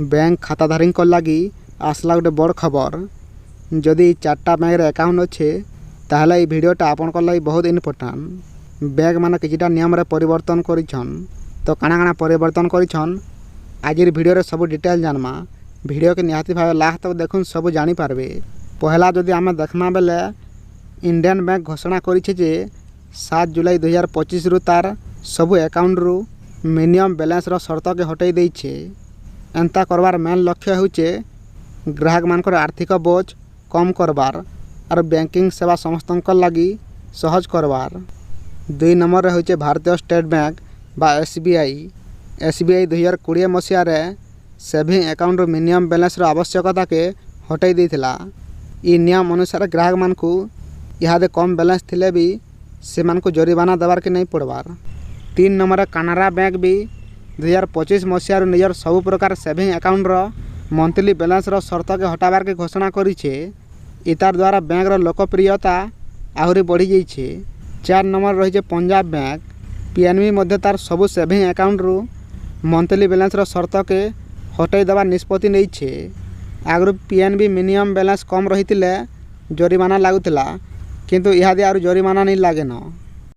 Bank ଖାତାଧାରୀଙ୍କ ଲାଗି ଆସିଲା ଗୋଟେ ବଡ଼ ଖବର। ଯଦି ଚାରିଟା ବ୍ୟାଙ୍କରେ ଆକାଉଣ୍ଟ ଅଛେ, ତାହେଲେ ଏଇ ଭିଡ଼ିଓଟା ଆପଣଙ୍କର ଲାଗି ବହୁତ ଇମ୍ପୋର୍ଟାଣ୍ଟ। ବ୍ୟାଙ୍କ ମାନେ କିଛିଟା ନିୟମରେ ପରିବର୍ତ୍ତନ କରିଛନ୍। ତ କାଣା କାଣା ପରିବର୍ତ୍ତନ କରିଛନ୍, ଆଜିର ଭିଡ଼ିଓରେ ସବୁ ଡିଟେଲ୍ ଜାନମା। ଭିଡ଼ିଓକେ ନିହାତି ଭାବେ ଲାଷ୍ଟ ତକ ଦେଖୁନ୍, ସବୁ ଜାଣିପାରବେ। ପହଲା ଯଦି ଆମେ ଦେଖମା ବେଲେ, ଇଣ୍ଡିଆନ୍ ବ୍ୟାଙ୍କ ଘୋଷଣା କରିଛେ ଯେ 7 ଜୁଲାଇ 2025ରୁ ତାର ସବୁ ଆକାଉଣ୍ଟରୁ ମିନିମମ୍ ବାଲାନ୍ସର ସର୍ତ୍ତକେ ହଟେଇ ଦେଇଛେ। ଏନ୍ତା କରବାର ମେନ୍ ଲକ୍ଷ୍ୟ ହେଉଛେ ଗ୍ରାହକମାନଙ୍କର ଆର୍ଥିକ ବୋଝ କମ୍ କରବାର୍ ଆରୁ ବ୍ୟାଙ୍କିଂ ସେବା ସମସ୍ତଙ୍କର ଲାଗି ସହଜ କରବାର୍। 2 ନମ୍ବରରେ ହେଉଛେ ଭାରତୀୟ ଷ୍ଟେଟ୍ ବ୍ୟାଙ୍କ ବା ଏସ୍ ବି I. SBI 2020 ମସିହାରେ ସେଭିଂ ଆକାଉଣ୍ଟରୁ ମିନିମମ୍ ବାଲାନ୍ସର ଆବଶ୍ୟକତାକେ ହଟେଇ ଦେଇଥିଲା। ଇ ନିୟମ ଅନୁସାରେ ଗ୍ରାହକମାନଙ୍କୁ ଇହାଦେ କମ୍ ବାଲାନ୍ସ ଥିଲେ ବି ସେମାନଙ୍କୁ ଜରିମାନା ଦେବାର୍କେ ନାଇଁ ପଡ଼ବାର୍। 3 ନମ୍ବରରେ କାନାରା ବ୍ୟାଙ୍କ ବି 2025 ମସିହାରୁ ନିଜର ସବୁ ପ୍ରକାର ସେଭିଂ ଆକାଉଣ୍ଟର ମନ୍ଥଲି ବାଲାନ୍ସର ସର୍ତ୍ତକେ ହଟାବାର୍କେ ଘୋଷଣା କରିଛେ। ଇତାର ଦ୍ୱାରା ବ୍ୟାଙ୍କର ଲୋକପ୍ରିୟତା ଆହୁରି ବଢ଼ିଯାଇଛେ। 4 ନମ୍ବର ରହିଛେ ପଞ୍ଜାବ ବ୍ୟାଙ୍କ। ପିଏନ୍ବି ମଧ୍ୟ ତାର ସବୁ ସେଭିଂ ଆକାଉଣ୍ଟରୁ ମନ୍ଥଲି ବାଲାନ୍ସର ସର୍ତ୍ତକେ ହଟେଇ ଦେବାର ନିଷ୍ପତ୍ତି ନେଇଛେ। ଆଗରୁ ପିଏନ୍ବି ମିନିମମ୍ ବାଲାନ୍ସ କମ୍ ରହିଥିଲେ ଜରିମାନା ଲାଗୁଥିଲା, କିନ୍ତୁ ଇହାଦେ ଆରୁ ଜରିମାନା ନାଇଁ ଲାଗେନ।